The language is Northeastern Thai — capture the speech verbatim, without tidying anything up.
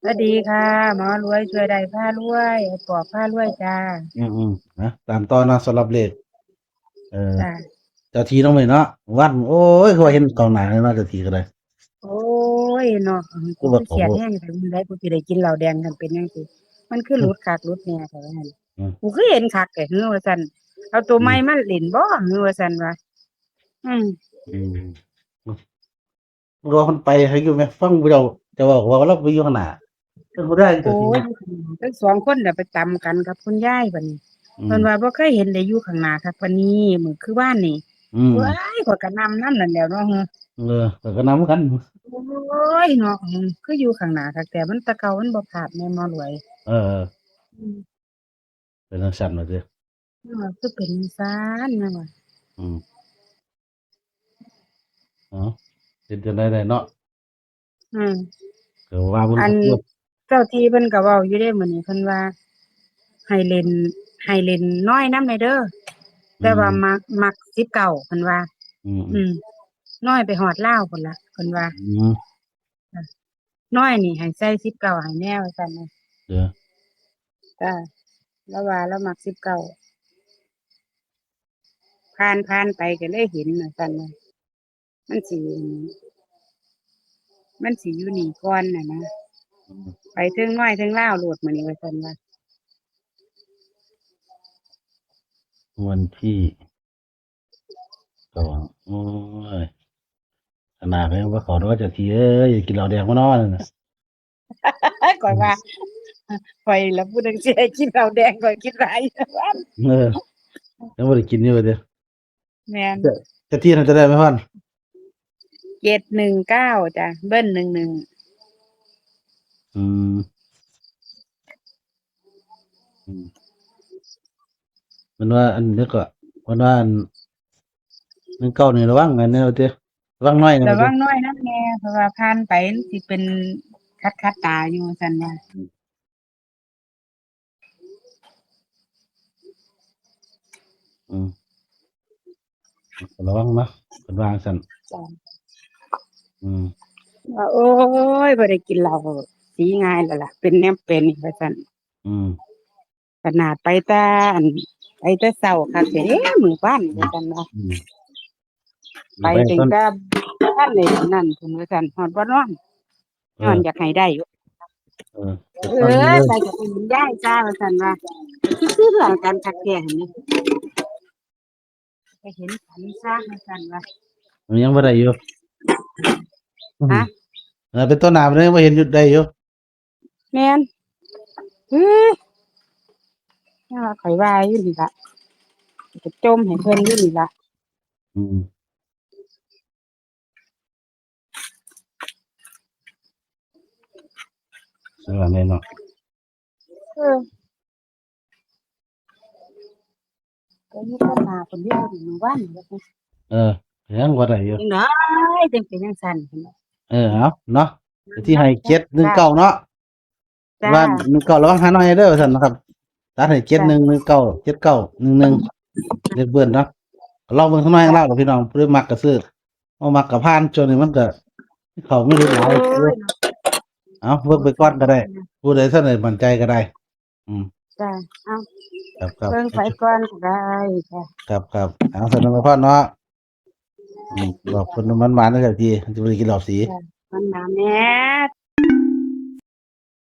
สวัสดีค่ะ หมอรวยช่วยได้พารวย ไอ้ปอบพารวยจ้า อืมอืม นะ ตามต่อนะ สำหรับเลข เอ่อ จ้า เจ้าที่น้องเมย์เนาะ วัน โอ้ย คือว่าเห็นกองหนาเลยเนาะ เจ้าที่ก็ได้ โอ้ยเนาะ กูคือเสียดแฮงแต่มึงได้ กูสิได้กินเหล้าแดงกันเป็นจั่งซี้ มันคือหลุดคักหลุดแน่แต่ว่าหั่น อืม กูคือเห็นคักแต่หือว่าซั่น เอาตัวใหม่มาเล่นบ่หือว่าซั่นว่า อืม อืม รอคนไปให้อยู่ไหม ฟังผู้เดียว จะบอกว่าเราไปอยู่ข้างหน้า เป็นผู้ได้ โอ้ย ทั้งสองคนน่ะไปตำกันกับคุณยายบัดนี้ อืม เพิ่นว่าบ่เคยเห็นได้อยู่ข้างหน้าคักปานนี้ มื้อคือวานนี่ อืม เว้ย ข้อยก็นำนำนั่นแหล้วเนาะ เออ แต่ก็นำกัน โอ้ยเนาะ อืม คืออยู่ข้างหน้าคักแต่มันแตะเก่ามันบ่พลาดแม่นบ่รวย เออ อืม เป็นจั่งซั่นว่าติ เออ คือเป็นจั่งซั่นนะว่า อืม เอ้า เป็นจั่งใด๋ได้เนาะ อืม ก็ว่าเบิ่ง อัน ครับ เจ้าที่เพิ่นก็เว้าอยู่เด้มื้อนี้ เพิ่นว่า ให้เล่น ให้เล่นน้อยนำแหน่เด้อ แต่ว่า อืม มัก มักสิบเก้า เพิ่นว่า อืม อืม น้อยไปฮอดลาวพุ้นละ เพิ่นว่า อืม น้อยนี่ให้ใส่สิบเก้าให้แหน่ว่าซั่นนะ เด้อ จ้า ลาวว่าลาวมักสิบเก้า ผ่าน ผ่านไปก็เลยเห็นว่าซั่นนะ มันสิ มันสิอยู่นี่ก่อนน่ะนะ อืม ไปเทิงน้อยเทิงลาวโลดมื้อนี้ว่าซั่นว่า วันที่ สอง โอ้ย ขนาดนี้ว่าขอโทษเจ้าที่เอ้ย อย่ากินเหล้าแดงมาเนาะ ข่อยว่า ข่อยละผู้หนึ่งสิให้กินเหล้าแดง ข่อยคิดหลาย เออ ยังบ่ได้กินอยู่เด้อ แม่น เจ้า เจ้าที่น่าจะได้ไหมพ่อน เจ็ดหนึ่งเก้า จ้ะ เบิ้ล หนึ่งหนึ่ง อืม อืม มันว่าอันนี้ก็ มันว่าอัน หนึ่งเก้า นี่ระวังอันนี้ว่าติ ระวังน้อยนะ ระ ว่าติ วังน้อยนำแหน่ เพราะว่าผ่านไปมันสิเป็นคัดๆตาอยู่ว่าซั่นว่า อืม ระวังนะ เพิ่นว่าจั่งซั่น จ้ะ อืม ว่า โอ้ย บ่ได้กินเหล้าสีง่ายแล้วล่ะ เป็นแนวเป็นว่าซั่น อืม ขนาดไปแต่อัน ไปแต่เช้าคักแท้เด้มื้อวานว่าซั่นว่า อืม ไปตั้งแต่บ่ทันได้นั่นพุ้นว่าซั่น ฮอดบ่นอน เออ นอนอยากให้ได้อยู่ เออ เออ ไปกับคุณยายจ้าว่าซั่นว่า คือๆกันคักแท้หั่นนี่ ไปเห็นฝันซะว่าซั่นว่า มันยังบ่ได้อยู่ ฮะ เออ เป็นต้นน้ำเลยบ่เห็นอยู่ได้อยู่ แม่น เฮ้ย นั่นล่ะข่อยว่าอยู่นี่ล่ะ จะจมให้เพิ่นอยู่นี่ล่ะ อืม เออ แน่นอน เออ ก็อยู่ต้นหน้าคนเดียวนี่มื้อวานนี่ เออ ยังบ่ได้อยู่ จังได๋จังเป็นจังซั่น เออ เอาเนาะ ที่ให้เจ็ดหนึ่งเก้าเนาะ จ้า ว่าหนึ่งเก้า ระวังหาน้อยเด้อว่าซั่นนะครับ ตัดให้เจ็ดหนึ่ง หนึ่งเก้า เจ็ดเก้า หนึ่งหนึ่ง เลขเบิ้ลเนาะ ลองเบิ่งข้างน้อยข้างล่างพี่น้อง ผู้ใดมักก็ซื้อ บ่มักก็ผ่าน ช่วงนี้มันก็ เขาไม่รู้หลาย โอ้ย เอาเบิ่งไปก่อนก็ได้ ผู้ใดท่านใดมั่นใจก็ได้ อืม จ้า เอา ครับครับ เบิ่งไปก่อนก็ได้ค่ะ ครับครับเอาสำหรับพ่อเนาะ อืม ขอบคุณมันๆนะครับพี่ จะไปกินเหล้าสี มันหนาแม่